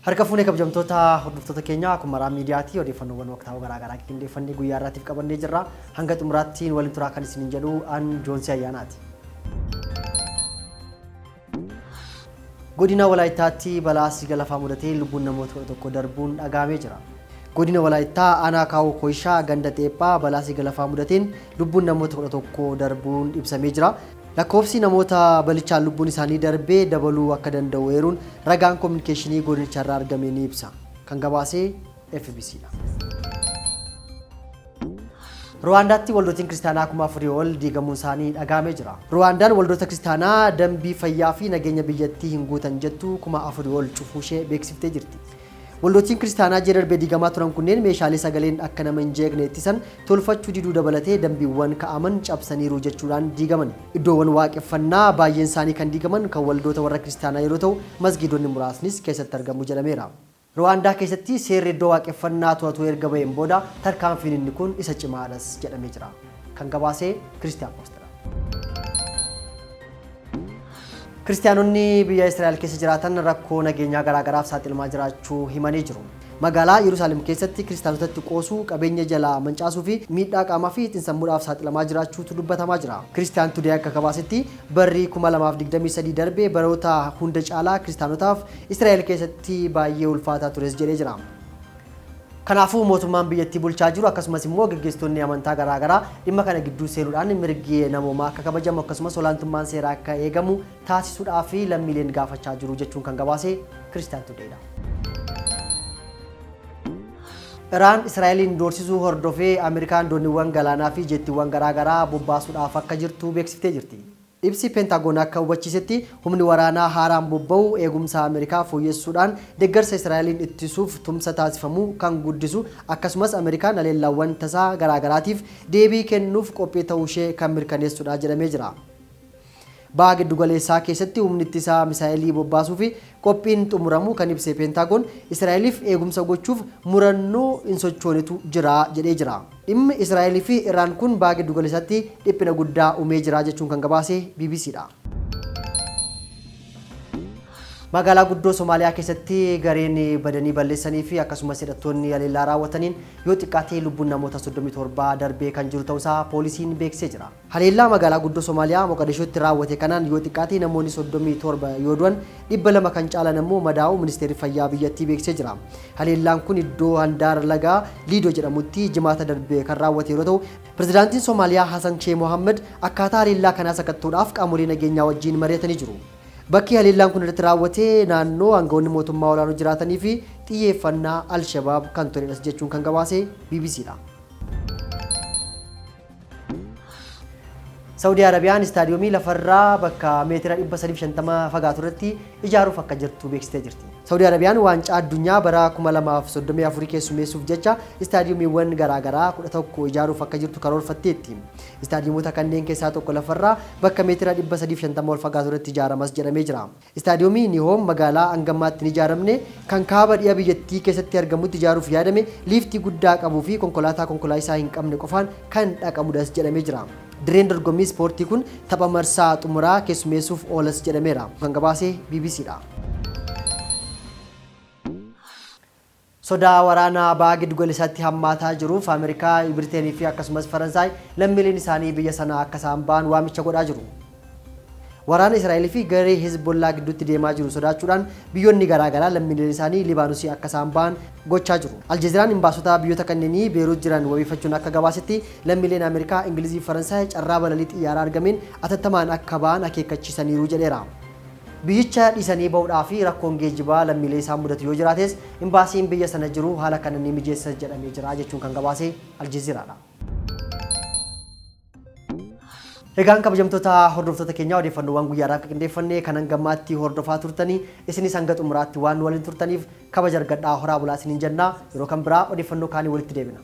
Harka fuunee kabajamtoota hordoftoota keenyaa akkuma maraa miidiyaatii odeeffannoowwan waqtaawoo garaa garaa qindeeffannee guyyaa irraatiif qabannee jirra. Hanga xumuraatti waliin turaa kan isiniin jedhu an Joonsii Ayyaanaati. Godina Walaayittaatti balaa siga lafaa mudatee lubbuun namoota 11 darbuun dhaga'amee jira. Godina Walaayittaa aanaa Kaawoo Koyishaa ganda Xeephaa balaa siga lafaa mudateen lubbuun namoota 11 darbuun ibsamee jira. Lakkoofsi namoota balichaan lubbuun isaanii darbee dabaluu akka danda'u eeruun ragaan kominikeeshinii godinicharraa argame ni ibsa. Kan gabaase fbc dha. Ruwaandaatti waldootiin kiristaanaa 4,000 ol diigamuun isaanii dhaga'amee jira. Ruwaandaan waldoota kiristaanaa dambii fayyaa fi nageenya biyyattii hin guutan jettu 4,000 ol cufuushee beeksiftee jirti. Waldootiin kiristaanaa ji'a darbe diigamaa turan kunneen meeshaalee sagaleen akka nama hin jeeqne ittisan tolfachuu diduu dabalatee dambiiwwan ka'aman cabsaniiru jechuudhaan diigamani. Iddoowwan waaqeffannaa baay'een isaanii kan diigaman kan waldoota warra kiristaanaa yeroo ta'u, masgiidonni muraasnis keessatti argamu jedhameera. Ruwaandaa keessatti seerri iddoo waaqeffannaa to'atu erga ba'een booda tarkaanfiin inni kun isa cimaadhas jedhamee jira. Kan gabaase Kiristiyaan Poostidha. Kiristiyaanonni biyya Israa'el keessa jiraatan rakkoo nageenyaa garaagaraaf saaxilamaa jiraachuu himanii jiru. Magaalaa Yerusaalem keessatti kiristaanotatti qoosuu, qabeenya jalaa mancaasuu fi miidhaa qaamaa fi xinsammuudhaaf saaxilamaa jiraachuutu dubbatamaa jira. Kiristiyaan Tudeey akka gabaasetti barri 2023 darbe baroota hunda caalaa kiristaanotaaf Israa'el keessatti baay'ee ulfaataa tures jedhee jira. Kanaafuu mootummaan biyyattii bulchaa jiru akkasumas immoo geggeessitoonni amantaa garaa garaa dhimma kana gidduu seenuudhaan mirgi namoomaa akka kabajamu akkasumas olaantummaan seeraa akka eegamu taasisuudhaaf lammiileen gaafachaa jiru jechuun kan gabaase Kiristiyaan Tudeedha. Iraan Israa'eliin doorsisuu hordofee Ameerikaan dooniiwwan galaanaa fi jeettiiwwan garaa garaa bobbaasuudhaaf akka jirtu beeksiftee jirti. Ibsi Peentaagoon akka hubachiisetti humni waraanaa haaraan bobba'u eegumsa Ameerikaa fooyyessuudhaan deeggarsa Israa'eliin ittisuuf tumsa taasifamu kan guddisu akkasumas Ameerikaan haleellaawwan tasaa garaa garaatiif deebii kennuuf qophii ta'uushee kan mirkaneessudha jedhamee jira. Baha Giddugaleessaa keessatti humni ittisaa misaa'elii bobbaasuuf qophiin xumuramuu kan ibse Peentaagoon, Israa'eliif eegumsa gochuuf murannoo hin sochoonetu jira jedhee jira. Dhimmi Israa'el fi Iraan kun Baha Giddugaleessaatti dhiphina guddaa uumee jira jechuun kan gabaase BBCdha. Magaalaa guddoo Somaaliyaa keessatti gareen badanii balleessanii fi akkasumas hidhattoonni haleellaa raawwataniin yoo xiqqaate lubbuun namoota 37 darbee kan jiru ta'uusaa poolisiin beeksisee jira. Haleellaa magaalaa guddoo Somaaliyaa Moqadishootti raawwate kanaan yoo xiqqaate namoonni 37 yoo du'an 200 kan caalan ammoo madaa'uu ministeerri fayyaa biyyattii beeksisee jira. Haleellaan kun iddoo handaara lagaa Liidoo jedhamutti Jimaata darbe kan raawwate yeroo ta'u, Pirezidaantiin Somaaliyaa Hasan Shee Mohaammad akkaataa haleellaa kanaa sakatta'uudhaaf qaamolee nageenyaa wajjiin mari'atanii jiru. Bakki haleellaan kun irratti raawwate naannoo aangawoonni mootummaa olaanoo jiraatanii fi xiyyeeffannaa Al-Shabaab kan turedhas jechuun kan gabaase BBCdha. Saawudii Arabiyaan istaadiyoomii lafarraa bakka meetira 350 fagaatu irratti ijaaruuf akka jirtu beeksistee jirti. Saawudii Arabiyaan waancaa addunyaa bara 2034 keessummeessuuf jecha istaadiyoomiiwwan garaagaraa 11 ijaaruuf akka jirtu karoorfatteetti. Istaadiyoomota kanneen keessaa tokko lafarraa bakka meetira 350 ol fagaatu irratti ijaaramas jedhamee jira. Istaadiyoomii Nihoom magaalaa hangammaatti hin ijaaramne kan kaaba dhiha biyyattii keessatti argamutti ijaaruuf yaadame liiftii guddaa qabuu fi konkolaataa konkolaachisaa hin qabne qofaan kan dhaqamudhas jedhamee jira. Dirreen dorgommii ispoortii kun tapha marsaa xumuraa keessummeessuuf oolas jedhameera. Kan gabaase BBCdha. Sodaa waraanaa Baha Giddugaleessaatti hammaataa jiruuf Ameerikaa, Biriteen fi akkasumas Faransaay lammiileen isaanii biyya sanaa akka isaan ba'an waamicha godhaa jiru. Waraana Israa'el fi garee Hezbollaa gidduutti deemaa jiru sodaachuudhaan biyyoonni garaa garaa lammiileen isaanii Libaanosii akka isaan ba'an gochaa jiru. Aljeeziraan imbaasota biyyoota kanneenii Beeruut jiran wabeeffachuun akka gabaasetti lammiileen Ameerikaa, Ingilizii fi Faransaay carraa balalii xiyyaaraa argameen atattamaan akka ba'an akeekkachiisaniiru jedheera. Biyyicha dhiisanii ba'uudhaaf rakkoon geejjibaa lammiilee isaan mudatu yoo jiraates imbaasiin biyya sana jiru haala kana ni mijeessa jedhamee jira jechuun kan gabaase Aljeeziraadha. Egaan kabajamtoota hordoftoota keenyaa odeeffannoowwan guyyaadhaaf qindeeffanne kan hanga ammaatti hordofaa turtanii isinis hanga xumuraatti waan nu waliin turtaniif kabaja argadhaa horaa bulaa isiniin jenna yeroo kan biraa odeeffannoo kaanii walitti deebina.